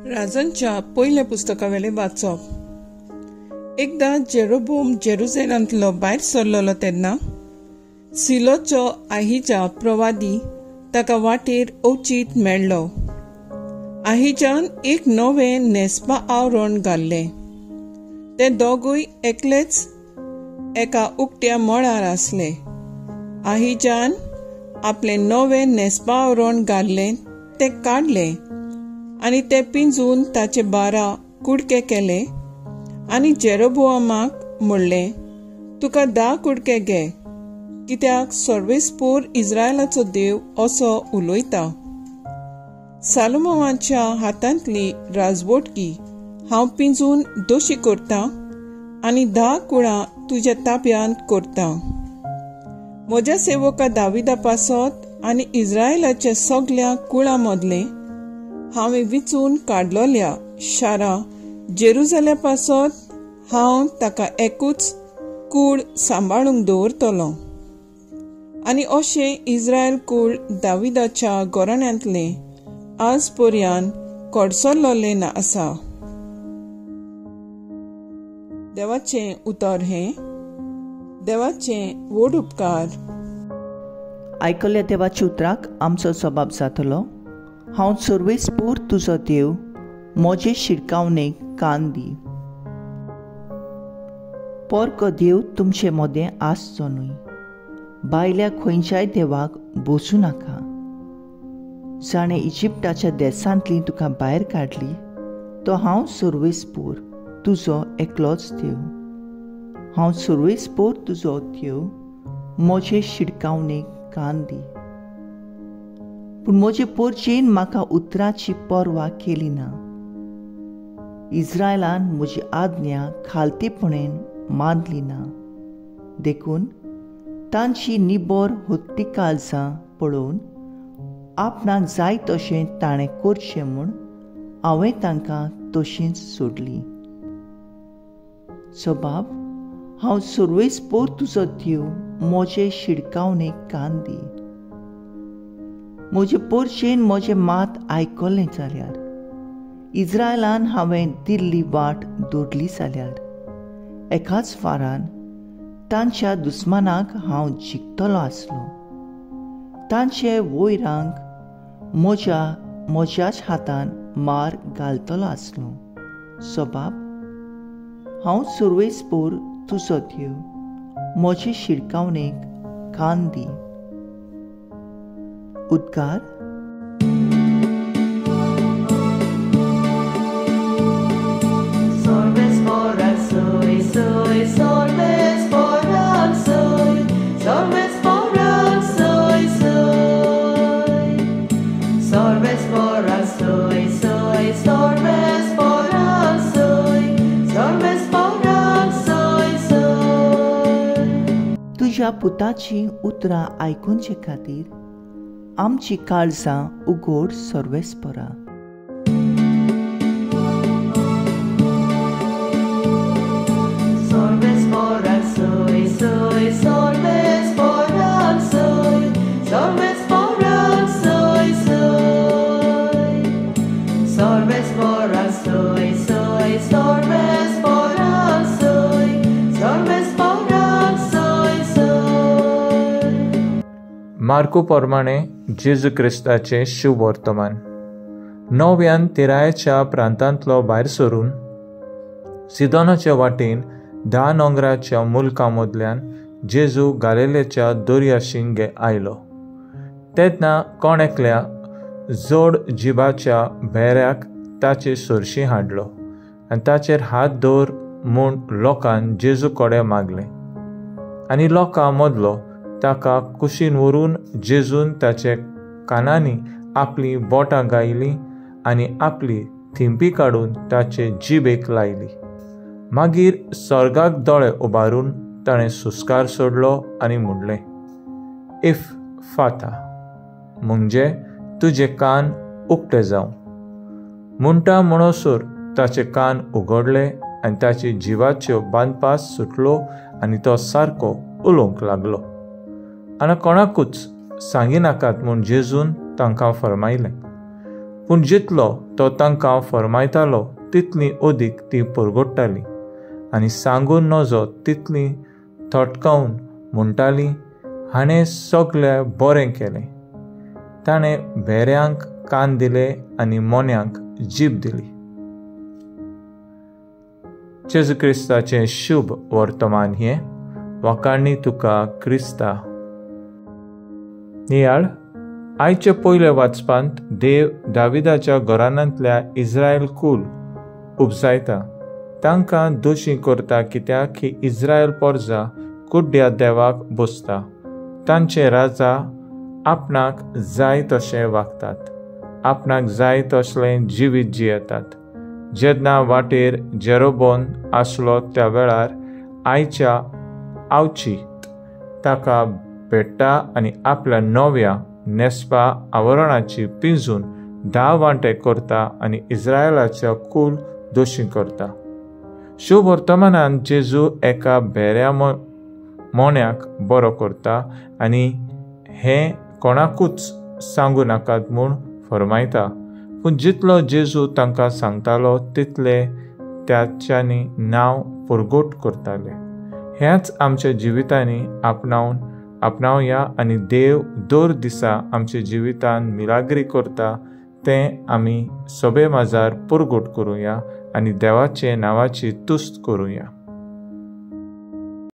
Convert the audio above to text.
राजांच्या पयल्या पुस्तकावेलें वाचप. एकदां जेरोबोम जेरुजलेमांतलो भायर सरलेलो तेन्ना सिलोचो आहिजा प्रवादी ताका वाटेर अवचीत मेळ्ळो. आहिजान एक नवें न्हेसपा आवरण घाल्लें. ते दोगूय एकलेच एका उकट्या मळार आसले. आहिजान आपलें नवें न्हेसपा आवरण घाल्लें तें काडलें आनी ते पिंजून ताचे 12 कुडके केले आनी जेरोबोआमाक म्हणलें, तुका 10 कुडके घे, कित्याक सर्वेस्पोर इस्रायलाचो देव असो उलयता, सालोमोवाच्या हातांतली राजवटकी हांव पिंजून दोशी करतां आनी 10 कुळां तुज्या ताब्यांत करतां. म्हज्या सेवका दाविदा पासत आनी इस्रायलाच्या सगल्या कुळां मदलें हांवें विचून काडलोल्या शारा जेरुजाल्या पासत हांव ताका एकूच कूळ सांबाळूंक दवरतलो. आनी अशें इस्रायल कूळ दाविदाच्या घराण्यांतलें आज पर्यान कडसरलें ना आसा. देवाचें उतर हें देवाचें व्हड उपकार. आयकल्ल्या देवाच्या उतराक आमचो जबाब जातलो. हांव सर्वेस्पोर तुजो देव, म्हजे शिरकावणेक कान दी. परको देव तुमचे मदें आसचो न्हय. बायल्या खंयच्याय देवाक बसूं नाका. जाणें इजिप्ताच्या देसांतली तुका भायर काडली तो हांव सर्वेस्पोर तुजो एकलोच देव. हांव सर्वेस्पोर तुजो देव, म्हजे शिडकावणेक कान दी. पूण म्हजे पोरचेन म्हाका उतराची पर्वा केली ना. इस्रायलान म्हजी आज्ञा खालतीपणेन मानली ना. देखून तांची निबर हत्ती काळजां पळोवन आपणाक जाय तशें ताणें करचें म्हूण हांवें तांकां तशींच सोडली. सबाब, हांव सर्वेस्पोर तुजो देव, म्हजे शिडकावणेक कान दी. म्हजे पोरचेन म्हजें मात आयकलें जाल्यार, इस्रायलान हांवें दिल्ली वाट दोडली जाल्यार, एकाच फारान तांच्या दुस्मानाक हांव जिखतलो आसलो. तांचे वयरांक म्हज्याच हातान मार घालतलो आसलो. सबाब, हांव सर्वेस्पोर तुजो देव, म्हजे शिडकावणेक कान दी. उद्गार. तुज्या पुताची उतरां आयकुचे खातीर आमची काळजां उगड सर्वेस्पोरा. मार्को प्रमाणे जेजू क्रिस्ताचें शुभ वर्तमान. नव्यान तिरायच्या प्रांतांतलो भायर सरून सिदोनाच्या वाटेन 10 नोंगराच्या मुल्का मदल्यान जेजू गालिलेच्या दर्याशिंगे आयलो. तेन्ना कोण एकल्या जोड जिबाच्या भेऱ्याक ताचे सरशी हाडलो आनी ताचेर हात दवर म्हूण लोकान जेजू कडेन मागलें. आनी लोकां मदलो ताका कुशीन व्हरून जेजून ताचे कानांनी आपली बोटां गायलीं आनी आपली थिंपी काडून ताचे जिबेक लायली. मागीर स्वर्गाक दोळे उबारून ताणें सुस्कार सोडलो आनी म्हणलें, if फाता, म्हणजे तुजे कान उक्ते जावं. म्हणटा म्हणसर ताचे कान उगडले आनी ताची जिवाच्यो बांदपास सुटलो आनी तो सारको उलोवंक लागलो. आनी कोणाकूच सांगिनाकात म्हूण जेजून तांकां फर्मायलें. पूण जितलो तो तांकां फरमायतालो तितली अदीक ती परगोडटाली आनी सांगून नजो तितली थटकावन म्हणटाली, हाणें सगळें बरें केलें. ताणें भेऱ्यांक कान दिले आनी मोन्यांक जीब दिली. जेजू क्रिस्ताचें शुभ वर्तमान हें. वाखाणणी तुका क्रिस्ता. नियाळ आयचे पयले वाचपांत देव दाविदाच्या घराण्यांतल्या इस्रायल कूल उपजायता. तांकां दोशी करता कित्याक की इस्रायल पोरजा कुड्ड्या देवाक बसता. तांचे राजा आपणाक जाय तशें वागतात, आपणाक जाय तसलें जिवीत जियेतात. जेन्ना वाटेर जेरोबोन आसलो त्या वेळार आयच्या आवची ताका भेट्टा आनी आपल्या नव्या नेसपा आवरणाची पिंजून 10 वांटे करता आनी इस्रायलाच्या कूल दोशी करता. शुभ वर्तमानान जेजू एका भेऱ्या मोन्याक बरो करता आनी हें कोणाकूच सांगू नाकात म्हूण फरमायता. पूण जितलो जेजू तांकां सांगतालो तितले त्याच्यांनी नांव परगोट करताले. हेंच आमच्या जिवितांनी आपणावया आनी देव दर दिसा आमच्या जिवितान मिलाग्री करता तें आमी सभे माजार परगोट करुया आनी देवाचे नांवाची तुस्त करुया.